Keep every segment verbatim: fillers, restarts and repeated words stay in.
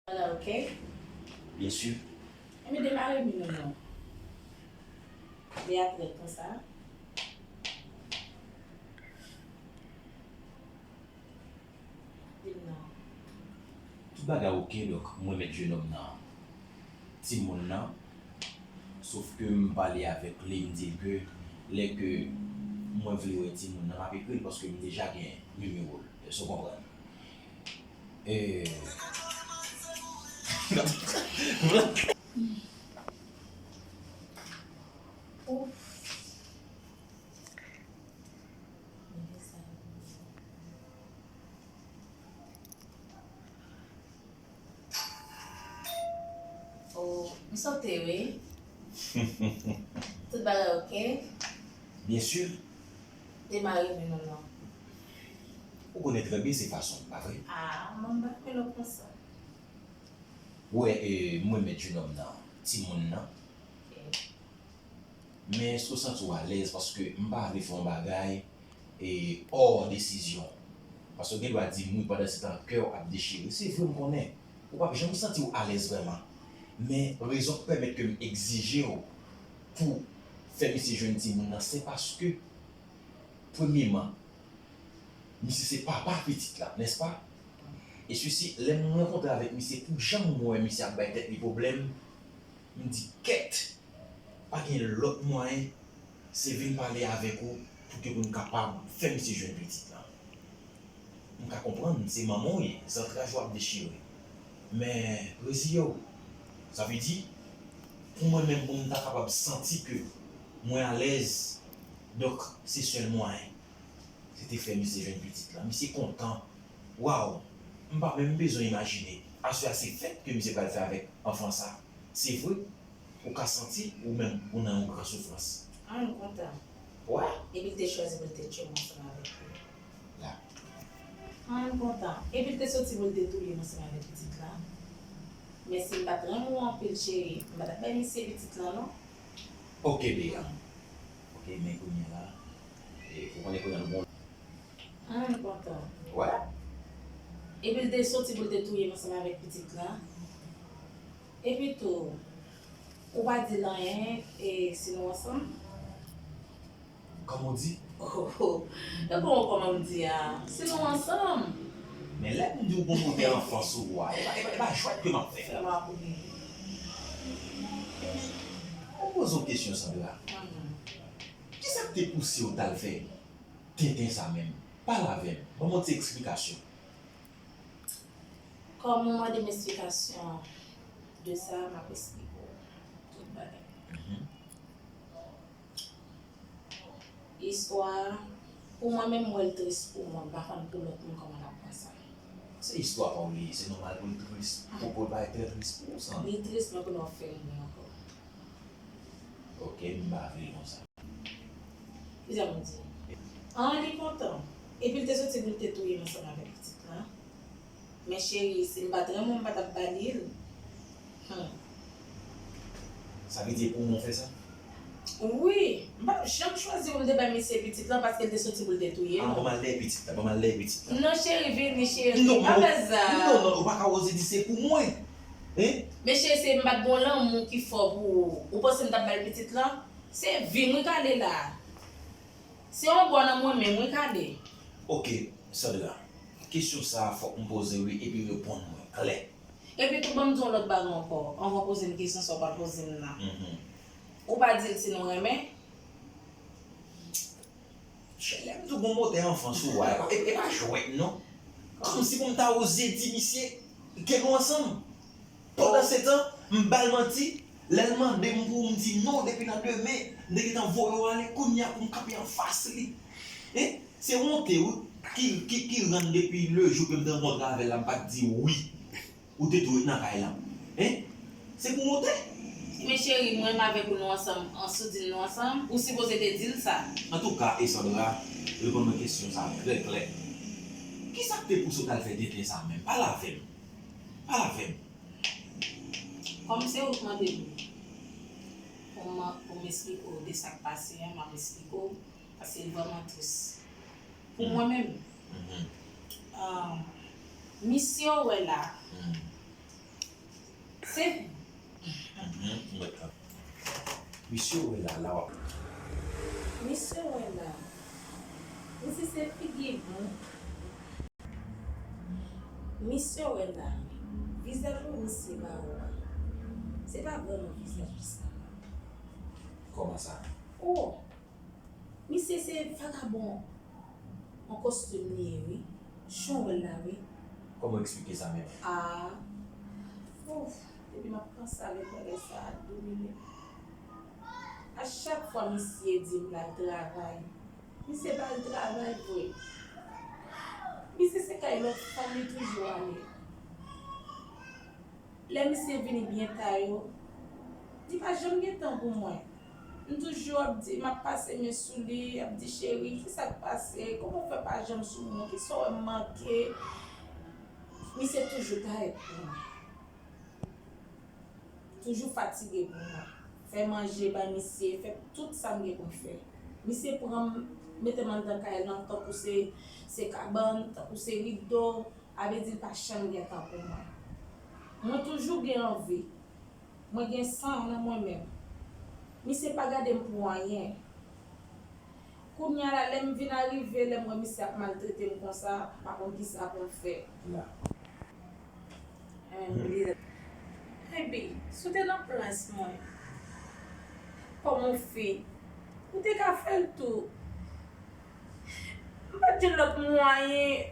Ala, oke? Byen si. Ebyen, demare mi non non. Li a trèt konsa. Di m non. Tout bagay oke, donk, mwen mèt jenòm nan. Timoun nan. Sof ke m pale avèk li, m di l ke lè ke mwen vle wè timoun nan, m ap ekri l paske m deja gen nimewo l. Èske w konprann? E, Oh, m sote wi. Tout bagay oke? Byen si. Demare mi non non. Ou konnen trè byen se fason m, pa vre? Ah, mwen pa renmen lè w konsa. Ou wè, e, mwen mèt jenòm nan, timoun nan. Ok. Men èske w santi w alèz? Paske m pa vle fè yon bagay, e, hors desizyon. Paske w gen dwa di m wi pandan se tan kè w ap dechire. Se vre, m konnen. Ou p ap janm santi w alèz vrèman. Men rezon k pèmèt ke m egzije w pou fè misye jwenn timoun nan, se paske, premyeman, misye se papa pitit la, nèspa? E sesi, lè m rankontre avèk misye, pou jan m wè misye ap bay tèt li pwoblèm, m di, kèt, pa gen lòt mwayen, se vin pale avèk ou pou ke pou n kapab fè misye jwenn pitit la. M ka konprann, se manman w ye, zantraj ou ap dechire. Men, reziye w. Sa vle di, pou mwen menm, pou m ta kapab santi ke mwen alèz, donk, se sèl mwayen. Se te fè misye jwenn pitit la. Misye kontan. Waw! M pa menm bezwen imajine. Aswè a se fèt ke misye pral fè avèk anfan sa. Se vre, ou ka santi ou menm ou nan yon gran soufrans. An, m kontan. Wè? Epi l te chwazi pou l te tchwe m ansanm avèk li. La. An, m kontan. Epi l te soti pou l te touye m ansanm avèk pitit la. Men si m pa t renmen w anpil, cheri, m pa t ap bay misye pitit la, non. Ok, Bea. Ok, men kounye a la, e, ou konnen kounye a nou bon. An, m kontan. Wè? Epi l te soti pou l te touye m ansanm avèk pitit la. Epi tou, ou pa di l anyen, e, si nou ansanm? Kòman w di? Oh, oh. Tankou kòman m di a, si nou ansanm. Men lè m di w gon motè anfan sou ou a, e pa, e pa, e pa jwèt ke m ap fè. Fè m akouri. Epi, mwen poze w kesyon, Sandra. Mhm. Kisa k te pouse w t al fè tenten sa menm? Pale avè m. Ban m yon ti eksplikasyon. Kòm ou mande m esplikasyon de sa, m ap esplike w tout bagay. Mhm. Istwa a, pou mwen menm, m wè l tris pou mwen, m pa konn pou lòt moun kòman l ap pran sa. Se istwa pa w li ye, se nòmal pou l tris. Pou, pou l parèt trè tris pou ou, Sandra. Li tris, men pou nou fè l byen ankò. Ok, m pa vle l konsa. Kijan m di? An, li kontan. Epi l te soti pou l te touye m ansanm avèk pitit la. Men cheri, si m pa t renmen w, m pa t ap ba li l. Hmm. Sa vle di e pou mwen w fè sa? Wi. M pa t ap janm chwazi pou m te bay misye pitit la paske l te soti pou l te touye m. Ah, ban m al dèyè pitit la, ban m al dèyè pitit la. Non, cheri, vini, cheri. Non, pa fè sa. Non, non, ou pa ka oze di se pou mwen. Hein? Men cheri, se m pa t gon lanmou ki fò pou ou. Ou panse m t ap ba l pitit la? Se vi m wi k ale la. Se yon bò nan mwen menm wi k ale. Ok, Sandra. Kesyon sa a fòk m poze w li epi reponn mwen klè. Epi tou ban m di w yon lòt bagay ankò, anvan w poze m kesyon sa w pral poze m nan. Mhm. Ou pa di l si nou renmen? Chè, lè m di w gon motè anfan sou ou a, e pa, e, e pa jwèt non. Kòmsi pou m ta oze di misye ke nou ansanm. Pandansetan, m ba l manti, lè l mande m pou m di non depi nan demen, m te gentan voye w ale, kounye a pou m kanpe anfas li. Hein? Se wonte wi ki, ki, ki rann depi le jou ke m te rankontre avè l la, m pa t di wi. Ou te tou ret nan kay la. Hein? Se pou wonte? Men cheri, m renmen avèk ou nou ansanm, an si w di l nou ansanm, ou sipoze te di l sa. Antouka, e Sandra, reponn mwen kesyon sa trè klè. Kisa k te pouse w t al fè tenten sa menm? Pale avè m. Pale avè m. Kòm se ou k mande m pou m, pou m esplike w de sa k pase a, m ap esplike w, paske l vrèman tris. Pou mwen menm, ah, misye w wè la, Misye wè la, la w ap. Misye wè la. Misye se figi bon. Misye wè la. Vizaj misye pa wè. Se pa vrèman vizaj sa. Kòman sa? Oh! Misye se vagabon. An kostim li ye, wi. Jan w wè l la, wi. Kòman w eksplike sa menm? Ah. Ouf, depi m ap panse avèk bagay sa a, domine. A chak fwa misye di m l al travay, misye pa al travay vre. Misye se kay lòt fanm li toujou ale. Lè misye vini byen ta yo, li pa janm gen tan pou mwen. M toujou ap di, m ap pase men sou li, ap di, "Cheri, kisa k pase? Kòman w fè pa janm sou mwen? Kisa w wè m manke?" Misye toujou parèt pou mwen. Toujou fatige pou mwen. Fè manje bay misye, fè tout sa m gen pou m fè. Misye pran m, mete m anndan kay lan, tankou se, se kabann, tankou se rido. A vle di l pa janm gen tan pou mwen. Mwen toujou gen anvi. Mwen gen san an nan mwen menm. Misye pa gade m pou anyen. Kounye a la, lè m vin arive, lè m wè misye ap maltrete m konsa, m pa konn kisa pou m fè. La. Ay, Baby, si w te nan plas mwen, kòm yon fi, ou te ka fè l tou. M pa t jwenn lòt mwayen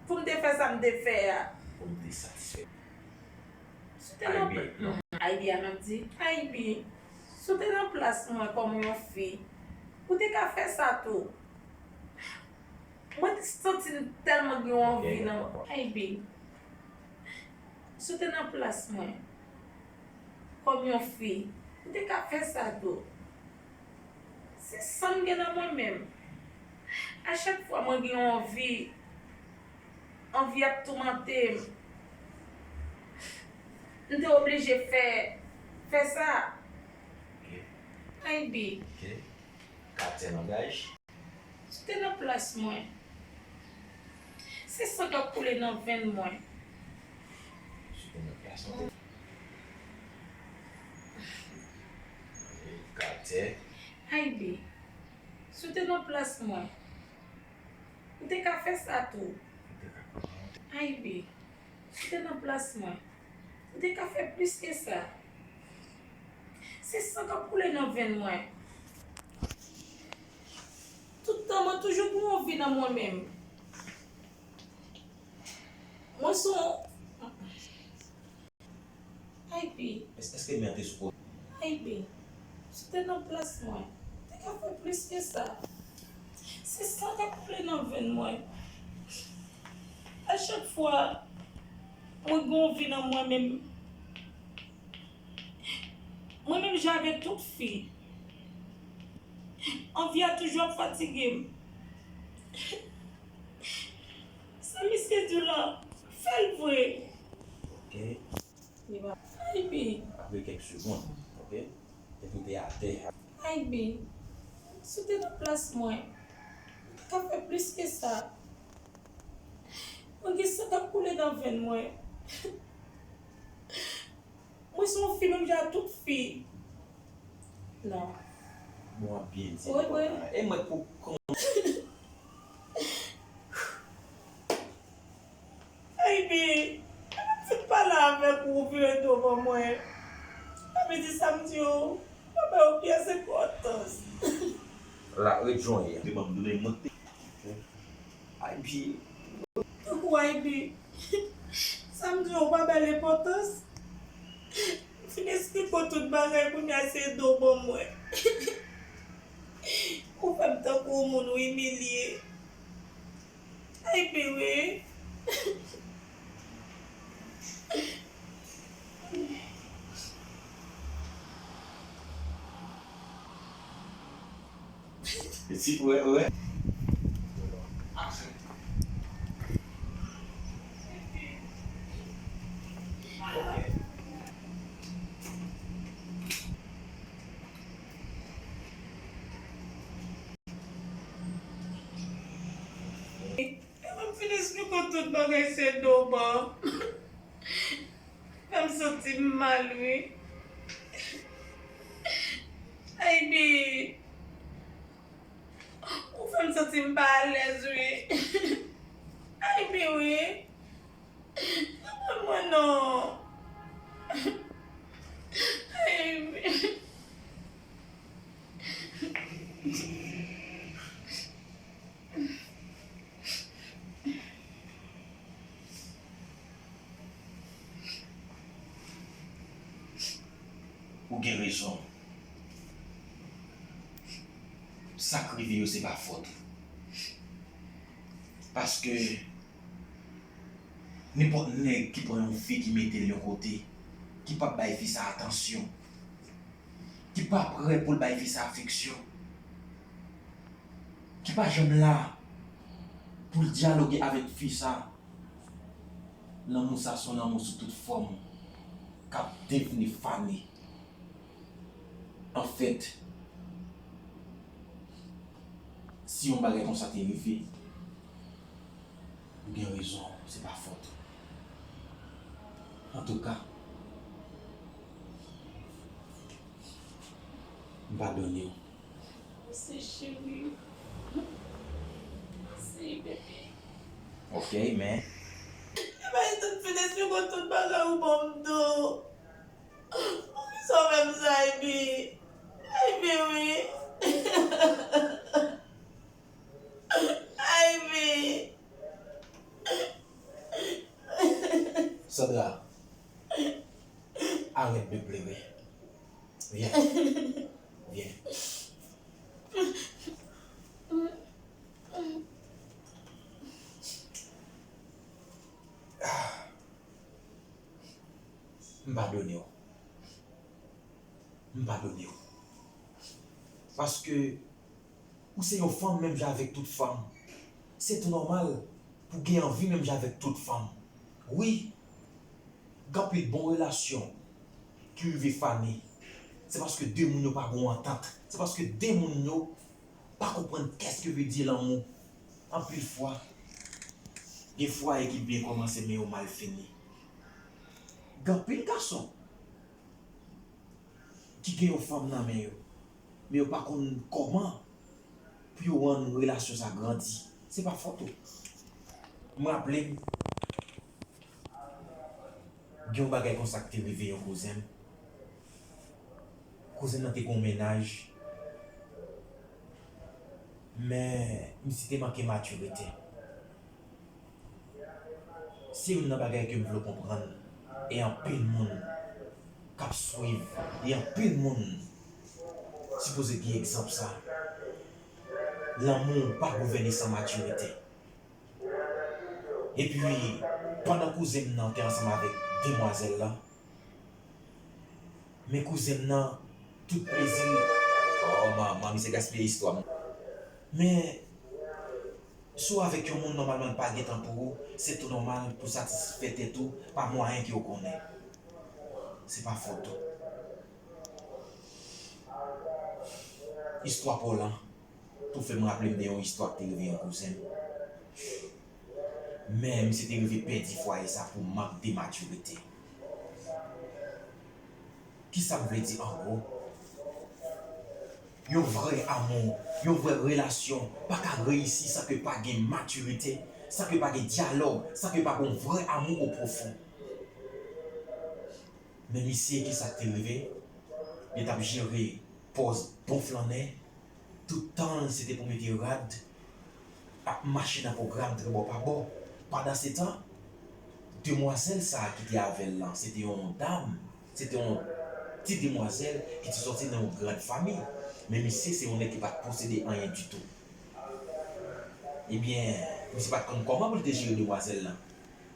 pou m te fè sa m te fè a. Pou m te satisfè. Si w te nan Ay, Baby, non. Ay, Baby, a m ap di, Ay, Baby, si w te nan plas mwen kòm yon fi, ou te ka fè sa tou. Mwen te santi m tèlman gen yon anvi nan mwen. Ay, Baby, si w te nan plas mwen, kòm yon fi, ou te ka fè sa tou. Se san m gen nan mwen menm. A chak fwa mwen gen yon anvi, anvi ap toumante m. M te oblije fè, fè sa. Ok. Ay, Baby. Ok. Katyè langaj. Si w te nan plas mwen, se san k ap koule nan venn mwen. Si w te nan plas mwen. Katyè. Ay, Baby, si w te nan plas mwen, ou te ka fè sa tou. Ay, Baby. Si w te nan plas mwen, ou te ka fè plis ke sa. Se san k ap koule nan venn mwen. Tout tan mwen toujou gen yon vi nan mwen menm. Mwen se yon Ay, Baby. Èske men an te sou kote? Ay, Baby, si w te nan plas mwen, ou te ka fè plis ke sa. Se san k ap koule nan venn mwen. A chak fwa mwen gen yon vi nan mwen menm, mwen menm jan avèk tout fi, anvi a toujou ap fatige m. Sa misye di w la, fè l vre. Ok. Li pa. Ay, Baby. Apre kèk segonn, ok? Epi w te atè. Ay, Baby, si w te nan plas mwen, ou te ka fè plis ke sa. Mwen gen san k ap koule nan venn mwen. Mwen se yon fi menm jan ak tout fi. Non. Bon, w ap byen di. Wi, wi. E mwen pou kon. Ay, Baby, m ap fin pale avèk ou, ou vire do ban mwen. Sa vle di sa m di w, pa ba yo pyès enpòtans. La, ret jan w ye a. Li ban m doulè, mwen te Ay, Baby. Tankou Ay, Baby. Sa m di w pa ba l enpòtans. M fin esplike w tout bagay, kounye a se do ban mwen. Ou fè m tankou yon moun ou imilye. Ay, Baby. Pitit, wè, wè. Lè m fin esplike w tout bagay, se do ban. Fè m santi m mal, wi. Baby, ou fè m santi m pa alèz, wi. Ay, bi wi. Pa pran mwen non. Ay, bi. Ou gen rezon. Sa k rive yo se pa fòt ou. Paske nenpòt nèg ki pran yon fi ki mete l yon kote, ki p ap bay fi sa atansyon, ki pa prè pou l bay fi sa afeksyon, ki pa janm la pou l dyaloge avèk fi sa, lanmou sa se yon lanmou sou tout fòm k ap devni fane. Anfèt, si yon bagay konsa te rive, ou gen rezon, se pa fòt ou. Antouka, m padone w. Mèsi, cheri. Mèsi, bebe. Ok, men. Epa e tout fidèl se kon tout bagay ou ban m tou. Poukisa w fè m sa, Ivy? Ivy, wi. Ivy. Sandra, arèt de plere. Vyen. Vyen. M padone w. M padone w. Paske ou se yon fanm menm jan avèk tout fanm. Se tou nòmal pou gen anvi menm jan avèk tout fanm. Wi, gen anpil bon relasyon ki rive fane. Se paske de moun yo pa gen yon antant. Se paske de moun yo pa konprann kèske vle di lanmou. Anpil fwa, gen fwaye ki byen kòmanse men yo mal fini. Gen anpil gason ki gen yon fanm nan men yo, men yo pa konn kòman pou yo rann relasyon sa grandi. Se pa fòt ou. M raple m, gen yon bagay konsa ki te rive yon kouzen m. Kouzen m nan te gen yon mennaj, men misye te manke matirite. Se youn nan bagay ke m vle w konprann, e anpil moun k ap swiv, e anpil moun sipoze gen egzanp sa. Lanmou pa gouvène san matirite. Epi, pandan kouzen m nan te ansanm avèk demwazèl la, men kouzen m nan, tout plezi l, oh, manman, misye gaspiye istwa m. Men, si w avèk yon moun, nòmalman, l pa gen tan pou ou, se tou nòmal pou w satisfè tèt ou pa mwayen ke w konnen. Se pa fòt ou. Istwa pa w lan tou fè m raple m de yon istwa ki te rive yon kouzen m. Men, misye te rive pèdi fwaye sa pou mank de matirite. Kisa m vle di an gwo? Yon vrè amou, yon vrè relasyon pa ka reyisi san ke pa gen matirite, san ke pa gen dyalòg, san ke pa gen yon vrè amou o pwofon. Men misye, kisa k te rive? Li t ap jere pòz bon flannè, tout tan l se te pou mete rad, ap mache nan pwogram trè bò pa bò. Pandansetan, demwazèl sa a ki te avè l lan, se te yon dam, se te yon ti demwazèl ki te sòti nan yon gran fanmi. Men misye se yon nèg ki pa t posede anyen ditou. Ebyen, misye pa t konn kòman pou l te jere demwazèl lan.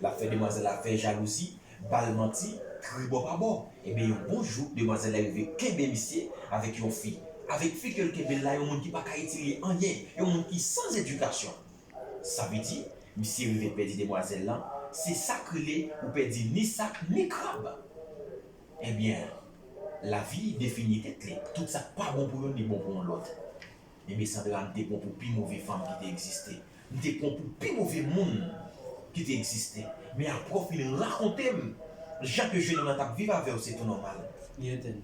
L ap fè demwazèl la fè jalouzi, ba l manti, trè bò pa bò. Ebyen, yon bon jou, demwazèl la rive kenbe misye avèk yon fi. Avèk fi ke l kenbe l la, yon moun ki pa ka itilize anyen, yon moun ki san edikasyon. Sa vle di, misye rive pèdi demwazèl lan, se sa k rele ou pèdi ni sak ni krab. Ebyen, lavi defini tèt li. Tout sa k pa bon pou youn, li bon pou yon lòt. Ebyen, Sandra, m te pran w pou pi move fanm ki te egziste. M te pran w pou pi move moun ki te egziste. Men apre w fin rakonte m jan ke jenòm lan t ap viv avè w, se tou nòmal. Li etèn.